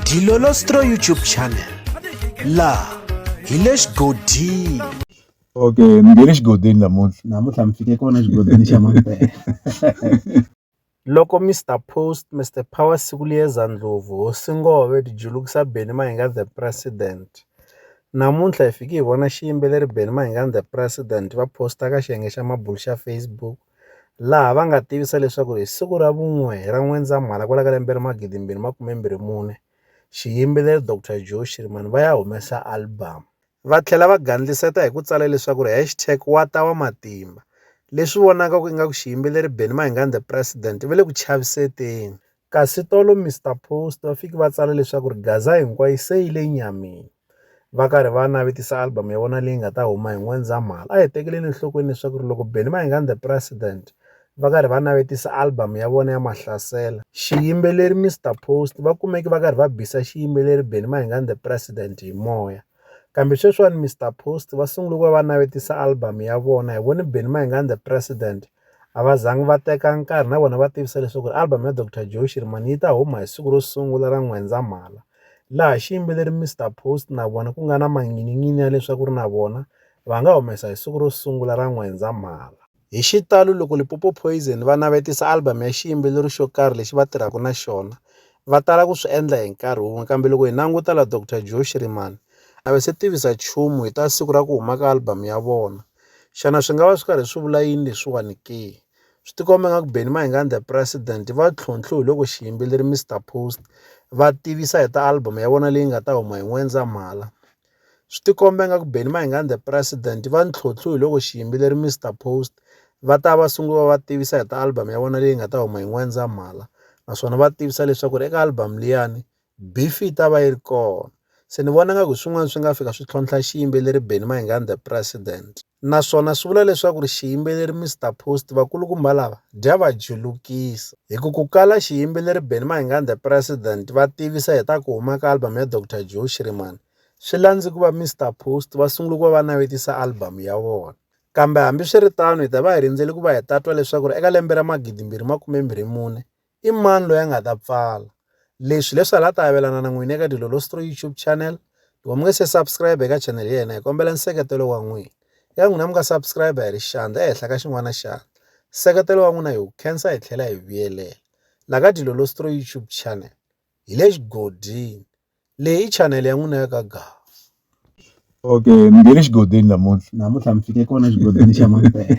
Dilolostro YouTube channel laha hi le xigodini. Okay, mi nge le xigodini namuntlha. Namuntlha mi fike kona xigodini xa mampela. Loko Mister Post, Mister Power Sikuliyeza Ndlovu, Hosi Ngove, Dijulukisa Benny Mayengani The President. Namuntlha hi fike hi vona xiyimbeleri Benny Mayengani The President va post-a ka xiyenge xa mabulo xa Facebook laha va nga tivisa leswaku hi siku ra vun'we ra N'wendzamhala kwala ka lembe ra magidimbirhi makumembirhi mune xiyimbeleri Doctor Joe Shirimani va ya humesa album. Va tlhela va gandliseta hi ku tsala leswaku ri hashtag wa ta wa matimba leswi vonakaka ingaku xiyimbeleri Benny Mayengani The President va le ku chaviseteni. Kasi tolo Mister Post va fiki va tsala leswaku ri Gaza hinkwayo se yi le nyameni va karhi va navetisa album ya vona leyi nga ta huma hi N'wendzamhala. A hi tekeleni enhlokweni leswaku ri loko Benny Mayengani The President va karhi va navetisa album ya vona ya Mahlasela xiyimbeleri Mister Post va kumeke va karhi va bisa xiyimbeleri Benny Mayengani The President hi moya. Kambe sweswiwani Mister Post va sungule ku va va navetisa album ya vona hi vone Benny Mayengani The President a va zangi va teka nkarhi na vona va tivisa leswaku album ya Doctor Joe Shirimani yi ta huma hi siku ro sungula ra N'wendzamhala laha xiyimbeleri Mister Post na vona ku nga na manghinighini ya leswaku ri na vona va nga humesa hi siku ro sungula ra N'wendzamhala. Hi xitalo loko Limpopo Poison va navetisa album ya xiyimbeleri xo karhi lexi va tirhaka na xona va tala ku swi endla hi nkarhi wun'we kambe loko hi languta la Doctor Joe Shirimani a va se tivisa nchumu hi ta siku ra ku huma ka album ya vona xana swi nga va swi karhi swi vula yini leswiwani ke? Swi tikomba ingaku Benny Mayengani The President va tlhontlhe hi loko xiyimbeleri Mister Post va tivisa hi ta album ya vona leyi nga ta huma hi N'wendzamhala. Swi tikomba ingaku Benny Mayengani The President va ntlhontlhe hi loko xiyimbeleri Mister Post va ta va sungula va tivisa hi ta album ya vona leyi nga ta huma hi N'wendzamhala naswona va tivisa leswaku ri eka album liyani beef yi ta va yi ri kona. Se ni vona ngaku hi swin'wana swi nga fika swi tlhontlha xiyimbeleri Benny Mayengani The President naswona swi vula leswaku ri xiyimbeleri Mister Post vakulukumba lava dya va julukisa hi ku ku kala xiyimbeleri Benny Mayengani The President va tivisa hi ta ku huma ka album ya Doctor Joe Shirimani swi landze ku va Mister Post va sungule ku va va navetisa album ya vona. Kambe hambiswiritano hi ta va hi rindzele ku va hi ta twa leswaku ri eka lembe ra magidimbirhi makumembirhi mune i mani loyi a nga ta pfala. Leswi leswi hala ta avelana na n'wina eka Dilolostro YouTube channel. Loko mi nge se subscribe eka channel ya hina hi kombela nseketelo wa n'wina. Eka n'wina mi nga subscribe hi ri xandla ehenhla ka xin'wana xandla. Nseketelo wa n'wina hi wu khensa hi tlhela hi vuyelela. La ka Dilolostro YouTube channel hi le xigodini. Leyi i channel ya n'wina ya ka Gaza. Okay, mi nge le xigodini namuntlha. Namuntlha mi fike kona xigodini xa mampela.